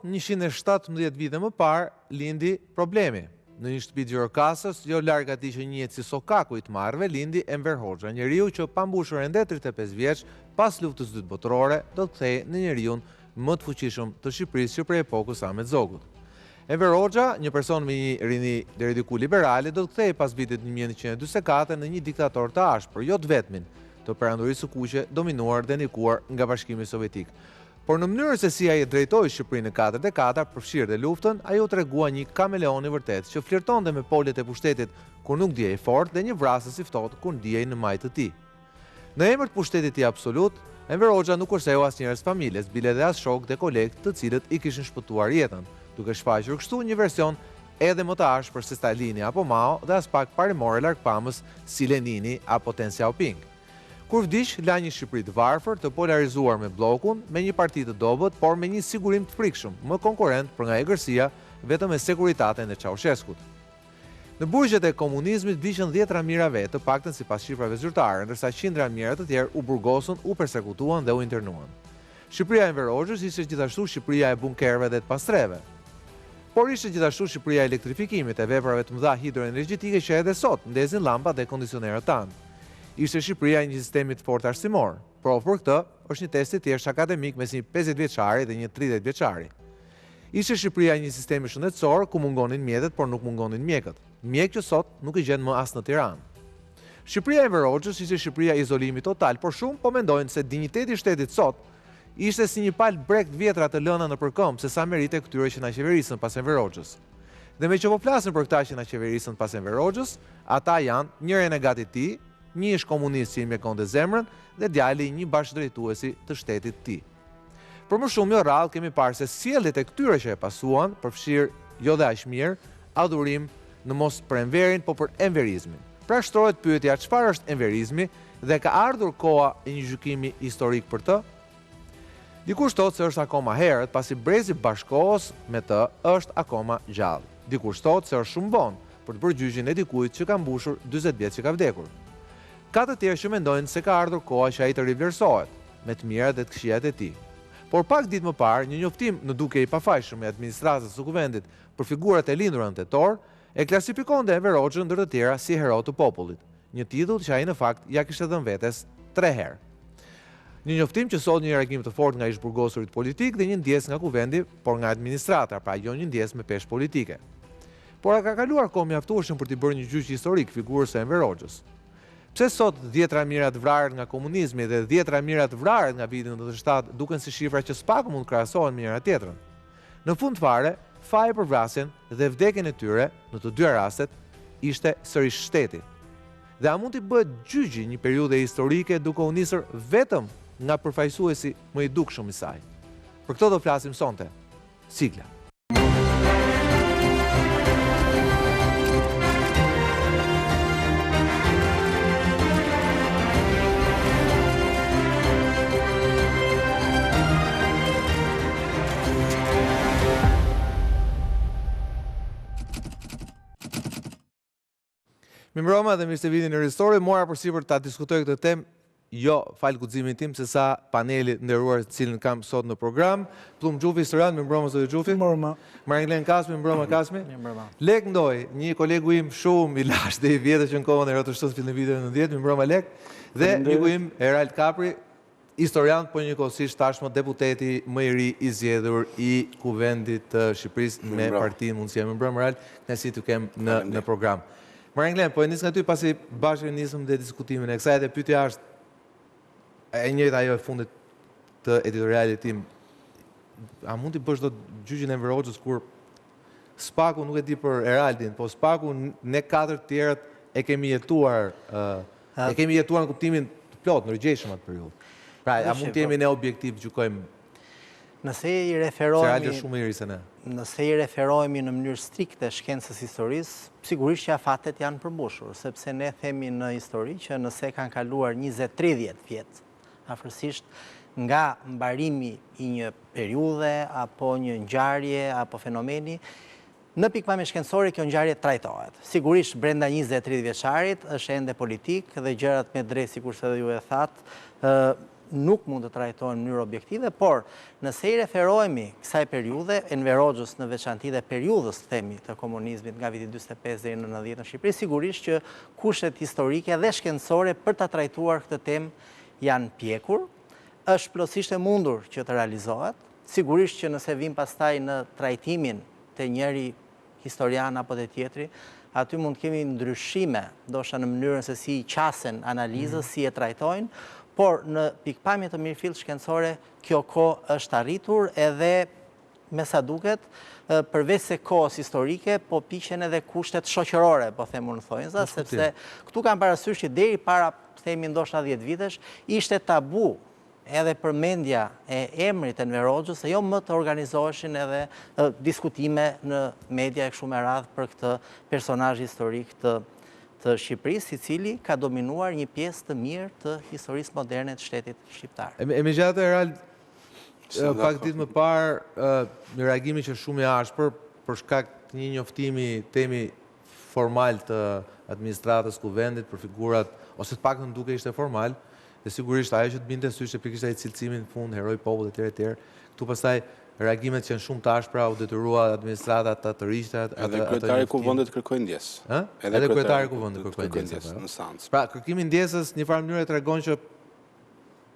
117 vite më parë lindi problemi. Në një shtëpi të Gjirokastrës, jo larg atij që njihet si Sokaku i të Marrëve, lindi Enver Hoxha, njeriu që pa mbushur ende 35 vjeç, pas Luftës së Dytë Botërore, do të kthehej në njeriun më të fuqishëm të Shqipërisë që prej epokës së Ahmet Zogut. Enver Hoxha, një person me një rini deri diku liberale, do të kthehej pas vitit 1944 në një diktator të ashpër, jo të vetmin, të Perandorisë së Kuqe, dominuar dhe ndikuar nga Bashkimi Sovjetik. Por në mënyrën se si ai e drejtoi Shqipërinë në katër dekada, përfshirë dhe luftën, ai u tregua një kameleon i vërtetë, që flirtonte me polet e pushtetit kur nuk ndihej fort dhe një vrasës i ftohtë kur ndihej në majë të tij. Në emër të pushtetit të tij absolut, Enver Hoxha nuk kurseu as njerëz të familjes, bile dhe as shokë dhe kolegë të cilët i kishin shpëtuar jetën, duke shfaqur kështu një version edhe më të ashpër se Stalini apo Mao dhe aspak parimor e largpamës si Lenini apo Ten Xiaoping. Kur vdiq, la një Shqipëri të varfër, të polarizuar me bllokun, me një parti të dobët, por me një sigurim të frikshëm, më konkurrent për nga egërsia vetëm me Sekuritaten e Çausheskut. Në burgjet e komunizmit vdiqën dhjetëra mijëra vetë, të paktën sipas shifrave zyrtare, ndërsa qindra mijëra të tjerë u burgosën, u persekutuan dhe u internuan. Shqipëria e Enver Hoxhës ishte gjithashtu Shqipëria e bunkerëve dhe të pastrehëve. Por ishte gjithashtu Shqipëria e elektrifikimit, e veprave të mëdha hidroenergjetike që edhe sot ndezin llampat dhe kondicionerët tanë. Ishte Shqipëria e një sistemi të fortë arsimor. Provë për këtë është një test i thjeshtë akademik mes një 50 vjeçari dhe një 30 vjeçari. Ishte Shqipëria e një sistemi shëndetësor ku mungonin mjetet, por nuk mungonin mjekët. Mjekë që sot nuk i gjen më as në Tiranë. Shqipëria e Enver Hoxhës ishte Shqipëria e izolimit total, por shumë po mendojnë se dinjiteti i shtetit sot ishte si një palë brekë të vjetra të lëna nëpër këmbë se sa meritë e këtyre që na qeverisën pas Enver Hoxhës. Dhe meqë po flasim për këta që na qeverisën pas Enver Hoxhës, ata janë një renegat i tij, një ish komunist që i mjekonte zemrën dhe djali i një bashkëdrejtuesi të shtetit të tij. Për më shumë jo rrallë kemi parë se sjelljet e këtyre që e pasuan, përfshirë jo dhe aq mirë, adhurim në mos për Enverin, po për enverizmin. Pra shtrohet pyetja çfarë është enverizmi dhe ka ardhur koha e një gjykimi historik për të? Dikush thotë se është akoma herët, pasi brezi bashkëkohës me të është akoma gjallë. Dikush thotë se është shumë vonë për të bërë gjyqin e dikujt që ka mbushur 40 vjet që ka vdekur. Ka të tjerë që mendojnë se ka ardhur koha që ai të rivlerësohet, me të mirat dhe të këqijat e tij. Por pak ditë më parë, një njoftim në dukje i pafajshëm i administratës së Kuvendit për figurat e lindura në tetor, e klasifikonte Enver Hoxhën ndër të tjera si hero të popullit, një titull që ai në fakt ia kishte dhënë vetes tre herë. Një njoftim që solli një reagim të fortë nga ish-burgosurit politikë dhe një ndjesë nga Kuvendi, por nga administrata, pra jo një ndjesë me peshë politike. Por a ka kaluar kohë mjaftueshëm për t'i bërë një gjyq historik figurës së Enver Hoxhës? Pse sot dhjetëra mijëra të vrarët nga komunizmi dhe dhjetëra mijëra të vrarët nga viti 97 duken si shifra që s'paku mund të krahasohen me njëra tjetrën? Në fund fare, faji për vrasjen dhe vdekjen e tyre, në të dyja rastet, ishte sërish shteti. Dhe a mund t'i bëhet gjyqi një periudhe historike duke u nisur vetëm nga përfaqësuesi më i dukshëm i saj? Për këto do flasim sonte. Sigla. Mirëmbrëma dhe mirë se vini në Restory. Mora përsipër ta diskutoj këtë temë jo falë guximit tim se sa panelit të nderuar të cilin kam sot në program. Pëllumb Xhufi, historian, mirëmbrëma zoti Xhufi. Mirëmbrëma. Marenglen Kasmi, mirëmbrëma Kasmi. Mirëmbrëma. Lek Ndoj, një kolegu im shumë i lashtë dhe i vjetër që në kohën e RTSH-së fillim viteve 90, mirëmbrëma Lek. Dhe miku im Erald Kapri, Historian, po njëkohësisht tashmë deputeti më i ri i zgjedhur i Kuvendit të Shqipërisë me partinë Mundësia. Mirëmbrëma Erald, kënaqësi t'ju kem në në program. Marenglen, po e nis nga ty pasi bashkë e nisëm dhe diskutimin e kësaj dhe pyetja është e njëjta ajo e fundit të editorialit tim. A mund t'i bësh dot gjyqin Enver Hoxhës kur S'paku nuk e di për Eraldin, po s'paku ne katër të tjerët e kemi jetuar, e kemi jetuar në kuptimin të plotë, ndërgjegjshëm atë periudhë. Pra, a mund të jemi ne objektiv të gjykojmë? Nëse i referohemi... Se Eraldi është shumë i ri se ne. Nëse i referohemi në mënyrë strikte shkencës historisë, sigurisht që afatet janë përmbushur, sepse ne themi në histori që nëse kanë kaluar 20-30 vjet, afërsisht nga mbarimi i një periudhe apo një ngjarje apo fenomeni, në pikëpamje shkencore kjo ngjarje trajtohet. Sigurisht brenda 20-30 vjeçarit është ende politik dhe gjërat me drejtë sikurse edhe ju e thatë, ë nuk mund të trajtohen në mënyrë objektive, por nëse i referohemi kësaj periudhe, Enver Hoxhës në veçanti dhe periudhës, themi, të komunizmit nga viti 45 deri në 90 në Shqipëri, sigurisht që kushtet historike dhe shkencore për ta trajtuar këtë temë janë pjekur, është plotësisht e mundur që të realizohet, sigurisht që nëse vijmë pastaj në trajtimin te njëri historian apo te tjetri, aty mund të kemi ndryshime, ndoshta në mënyrën se si i qasen analizës, mm. si e trajtojnë, por në pikëpamje të mirëfilltë shkencore, kjo kohë është arritur edhe me sa duket, përveç se kohës historike, po piqen edhe kushtet shoqërore, po them unë në thonjëza, sepse këtu kam parasysh që deri para, themi ndoshta 10 vitesh, ishte tabu edhe përmendja e emrit të Enver Hoxhës, e jo më të organizoheshin edhe diskutime në media e kështu me radhë për këtë personazh historik të të Shqipërisë, i cili ka dominuar një pjesë të mirë të historisë moderne të shtetit shqiptar. E megjithatë Erald, pak ditë më parë, një reagimi që shumë i ashpër për shkak të një njoftimi themi formal të administratës Kuvendit për figurat, ose të paktën dukej ishte formal, dhe sigurisht ajo që të binte në sy ishte pikërisht ai cilësimi në fund, heroi i popullit etj etj. Këtu pastaj reagimet qenë shumë të ashpra, u detyrua administrata ta tërhiqte atë atë Edhe kryetari i Kuvendit kërkoi ndjesë. Ë? Edhe kryetari i Kuvendit kërkoi ndjesë në seancë. Pra, kërkimi i ndjesës në një farë mënyre tregon që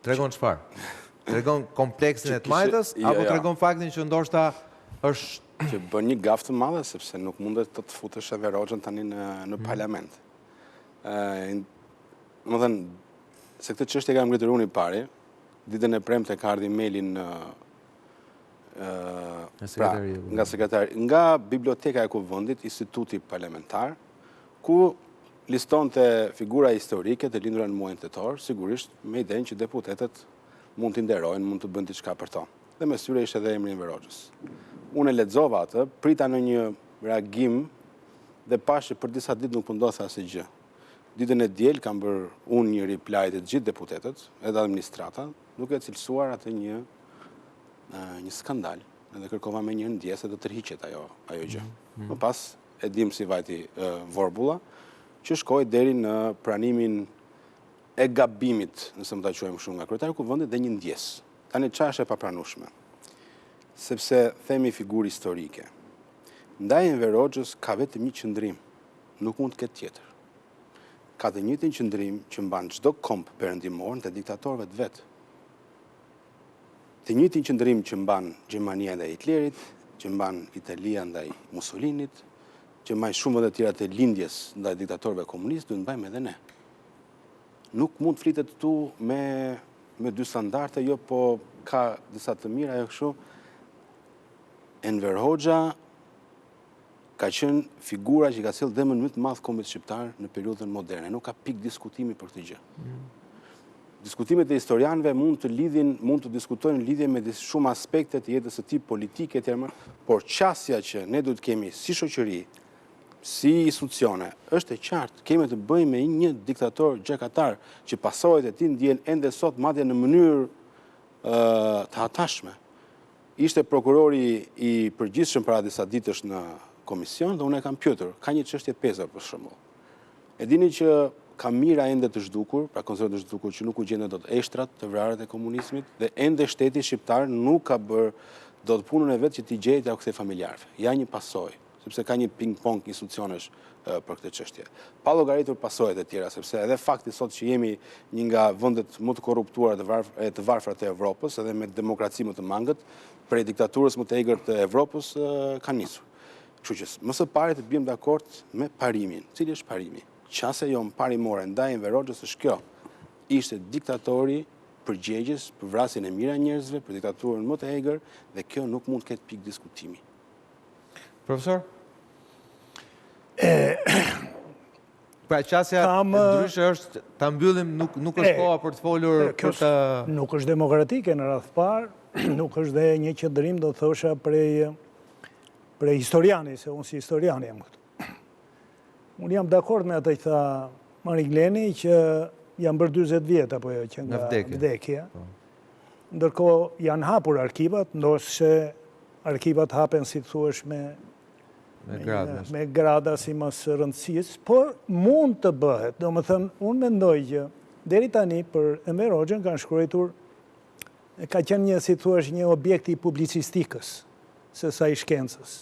Tregon çfarë? Tregon kompleksin e të majtës jo, apo jo. tregon faktin që ndoshta është që bën një gafë të madhe sepse nuk mundet të të futësh Enver Hoxhën tani në në mm. parlament. Ë, domethënë se këtë çështje kam ngritur unë i pari, ditën e premte ka ardhur emaili në ë pra, nga sekretari, nga biblioteka e Kuvendit, Instituti Parlamentar, ku listonte figura historike të lindura në muajin tetor, sigurisht me idenë që deputetët mund t'i nderojnë, mund të bëjnë diçka për to. Dhe mes tyre ishte edhe emri i Enver Hoxhës. Unë e lexova atë, prita në një reagim dhe pashë që për disa ditë nuk po ndodhte asnjë gjë. Ditën e diel kam bërë unë një reply te të gjithë deputetët, edhe administrata, duke e cilësuar atë një një skandal, edhe kërkova menjëherë ndjesë dhe të tërhiqet ajo ajo gjë. Mm -hmm. Më pas e dimë si vajti vorbulla, që shkoi deri në pranimin e gabimit, nëse mund ta quajmë kështu nga kryetari i Kuvendit dhe një ndjesë. Tani ça është e papranueshme? Sepse themi figurë historike. Ndaj Enver Hoxhës ka vetëm një qëndrim, nuk mund të ketë tjetër. Ka të njëjtin qëndrim që mban çdo komb perëndimor ndaj diktatorëve të vet. Të njëjtin qëndrim që mban Gjermania ndaj Hitlerit, që mban Italia ndaj Mussolinit, që mbajnë shumë vende të tjera të lindjes ndaj diktatorëve komunistë, duhet të mbajmë edhe ne. Nuk mund të flitet këtu me me dy standarde, jo po ka disa të mira, jo kështu. Enver Hoxha ka qenë figura që i ka sjellë dëmin më të madh kombit shqiptar në periudhën moderne. Nuk ka pikë diskutimi për këtë gjë. Mm. Diskutimet e historianëve mund të lidhin, mund të diskutojnë në lidhje me shumë aspekte të jetës së tij politike etj, por qasja që ne duhet të kemi si shoqëri, si institucione, është e qartë, kemi të bëjmë me një diktator gjakatar që pasojat e tij ndihen ende sot madje në mënyrë të hatashme. Ishte prokurori i përgjithshëm para disa ditësh në komision dhe unë e kam pyetur, ka një çështje Pezo për shembull. E dini që ka mijëra ende të zhdukur, pra konsiderohen të zhdukur që nuk u gjenden dot eshtrat të vrarët e komunizmit dhe ende shteti shqiptar nuk ka bërë dot punën e vet që t'i gjejë t'ua kthejë familjarëve. Ja një pasojë. sepse ka një ping-pong institucionesh për këtë çështje. Pa llogaritur pasojat e tjera, sepse edhe fakti sot që jemi një nga vendet më të korruptuara e të varfra të Evropës, edhe me demokraci më të mangët, prej diktaturës më të egër të Evropës ka nisur. Kështu që më së pari të biem dakord me parimin. Cili është parimi? Qasja jonë parimore ndaj Enver Hoxhës është kjo. Ishte diktatori përgjegjës për vrasjen e mijëra njerëzve, për diktaturën më të egër dhe kjo nuk mund të ketë pikë diskutimi. Profesor? Pra qasja ndryshe është ta mbyllim, nuk nuk është koha për të folur për të Nuk është demokratike në radhë të parë, nuk është dhe një qëndrim do thosha prej prej historiani, se unë si historian jam këtu. Unë jam dakord me atë që tha Marigleni që janë bërë 40 vjet apo jo që nga vdekja. Po. Ndërkohë janë hapur arkivat, ndonëse arkivat hapen si të thuash me me grada, me grada simas rëndësisë, por mund të bëhet. Domethënë, unë mendoj që deri tani për Enver Hoxhën kanë shkruajtur Ka qenë një, si thua, një objekt i publicistikës, se sa i shkencës.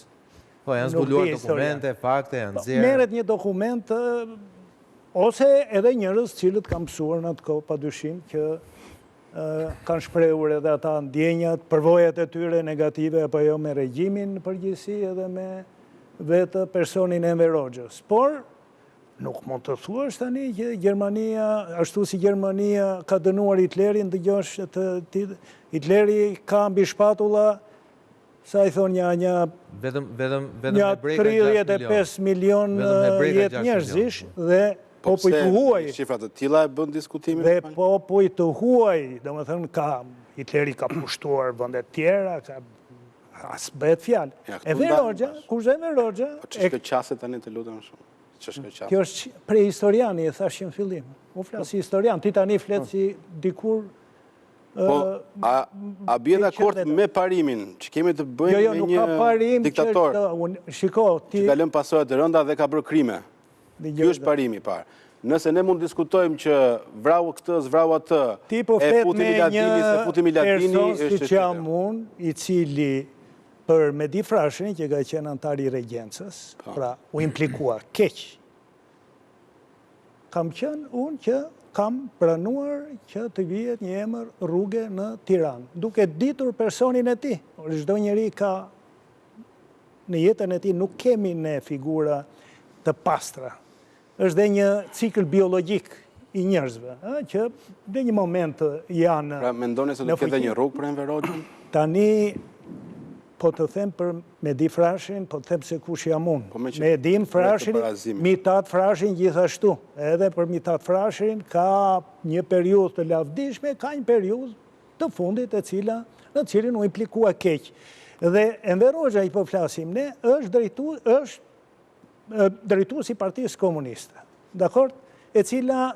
Po, janë zbuluar dokumente, fakte, janë po, nxjerrë. Merret një dokument, ose edhe njerëz të cilët kanë mësuar në atë kohë, pa dyshim, që kanë shprehur edhe ata ndjenjat, përvojat e tyre negative, apo jo me regjimin në përgjithësi edhe me vetë personin e Enver Hoxhës. Por, Nuk mund të thuash tani që Gjermania, ashtu si Gjermania ka dënuar Hitlerin, dëgjosh të, të Hitleri ka mbi shpatulla sa i thonë një një vetëm vetëm vetëm një 35 milion jetë njerëzish dhe po popuj të huaj. Shifra të tilla e bën diskutimin. Dhe popuj të huaj, domethënë ka Hitleri ka pushtuar vende të tjera, ka as bëhet fjalë. Enver Hoxha, kurse Enver Hoxha... Po ç'është kjo qasje tani të lutem shumë? Ç'është kjo qasje? Kjo është prej historiani, e thashë që në fillim. Unë flas si historian, ti tani flet si dikur... Po, a bie dakord me parimin, që kemi të bëjmë jo, jo, me një diktator, shiko, ti... që ka lënë pasoja të rënda dhe ka bërë krime. Ky është parimi i parë. Nëse ne mund të diskutojmë që vrau këtë, s'vrau atë, ti po e futi Miladini, s'e futi Miladini, person siç jam unë, i cili për Mehdi Frashërin, që ka qenë anëtar i regjencës, po. pra u implikua keq, kam qenë unë që kam pranuar që të vihet një emër rruge në Tiranë, duke ditur personin e tij. Çdo njeri ka në jetën e tij nuk kemi ne figura të pastra. Është dhe një cikël biologjik i njerëzve, ë, që në një moment janë Pra mendoni se do të ketë një rrugë për Enver Hoxhën? Tani po të them për Mehdi Frashërin, po të them se kush jam unë. Po Mehdi Frashërin, Mitat Frashërin gjithashtu. Edhe për Mitat Frashërin ka një periudhë të lavdishme, ka një periudhë të fundit e cila në cilin u implikua keq. Dhe Enver Hoxha që po flasim ne është drejtu është drejtues i Partisë Komuniste. Dakord? E cila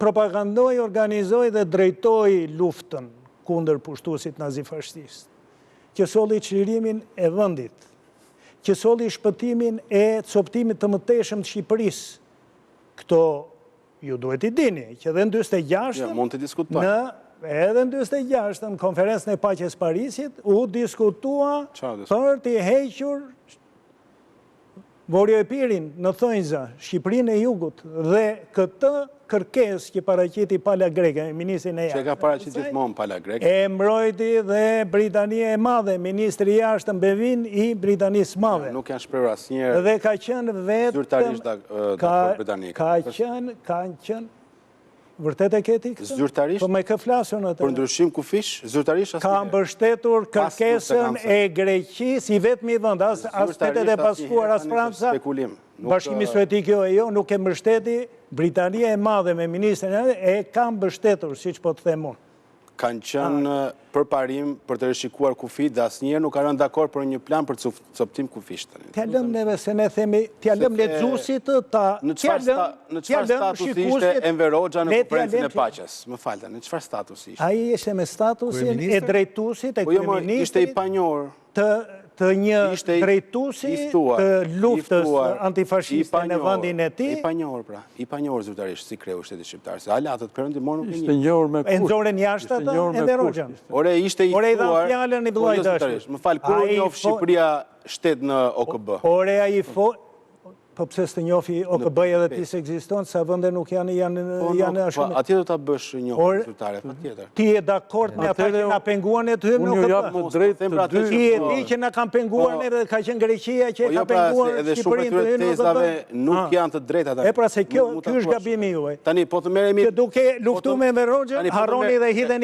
propagandoi, organizoi dhe drejtoi luftën kundër pushtuesit nazifashist, që solli çlirimin e vendit, që solli shpëtimin e copëtimit të mëtejshëm të Shqipërisë. Këto Ju duhet t'i dini, që dhe në 46-ën, jo, mund të diskutojmë. Në, edhe në 46-ën, në konferencën e paqes Parisit, u diskutua për t'i hequr Vorio Epirin në thonjëza, Shqipërinë e Jugut, dhe këtë kërkesë që paraqiti pala greke, ministrin e jashtëm. Që e ka paraqit gjithmonë pala greke. E mbrojti dhe Britania e Madhe, ministri i jashtëm Bevin i Britanisë së Madhe. Nuk janë shprehur asnjëherë. Dhe ka qenë vetëm zyrtarisht dakord britanikët. Ka qenë, kanë qenë Vërtet e ke ti këtë? Zyrtarisht. Po me kë flas unë atë? Për ndryshim kufijsh, zyrtarisht asnjëherë. Ka mbështetur kërkesën e Greqisë, i vetmi vend, as as Shtetet e Bashkuara, as Franca. Spekulim. Bashkimi Sovjetik jo e jo, nuk e mbështeti, Britania e Madhe me ministrin e ka mbështetur, siç po të them unë. Kanë qenë për parim për të rishikuar kufijtë dhe asnjëherë nuk kanë rënë dakord për një plan për copëtim kufijsh tani. T'ia lëmë neve se ne themi, t'ia lëmë lexuesit ta Në çfarë në çfarë statusi ishte Enver Hoxha në konferencën e paqes? Më fal tani, në çfarë statusi ishte? Ai ishte me statusin e drejtuesit e po jo, kryeministrit. Ishte i panjohur. Të të një drejtuesi të luftës antifashiste në vendin e tij. I panjohur pra, i panjohur zyrtarisht si kreu i shtetit shqiptar, se aleatët perëndimorë nuk e njihnin. Ishte njohur me kusht. E nxorën jashtë atë Enver Hoxhën. Ore ishte i ftuar. Ore i dhanë fjalën i vëllai po jo dashur. Më fal, kur u njoh Shqipëria shtet në OKB? Ore ai fo Po pse s'të njofi OKB-ja dhe ti s'ekziston, sa vende nuk janë janë po, janë po, ashtu. Atje do ta bësh njohjen zyrtare, patjetër. Ti je dakord me ata që na penguan ne të hyjmë në OKB? Unë ju jap të drejtë të dy. Ti e di që na kanë penguar po. ne dhe ka qenë Greqia që e jo ka pra, penguar edhe shumë Shqipërinë të prej hyjë në OKB. tezave nuk janë të drejta tani. E pra se kjo, ky është gabimi juaj. Tani po të merremi Që duke luftu me Enver Hoxhën, po harroni dhe hidheni.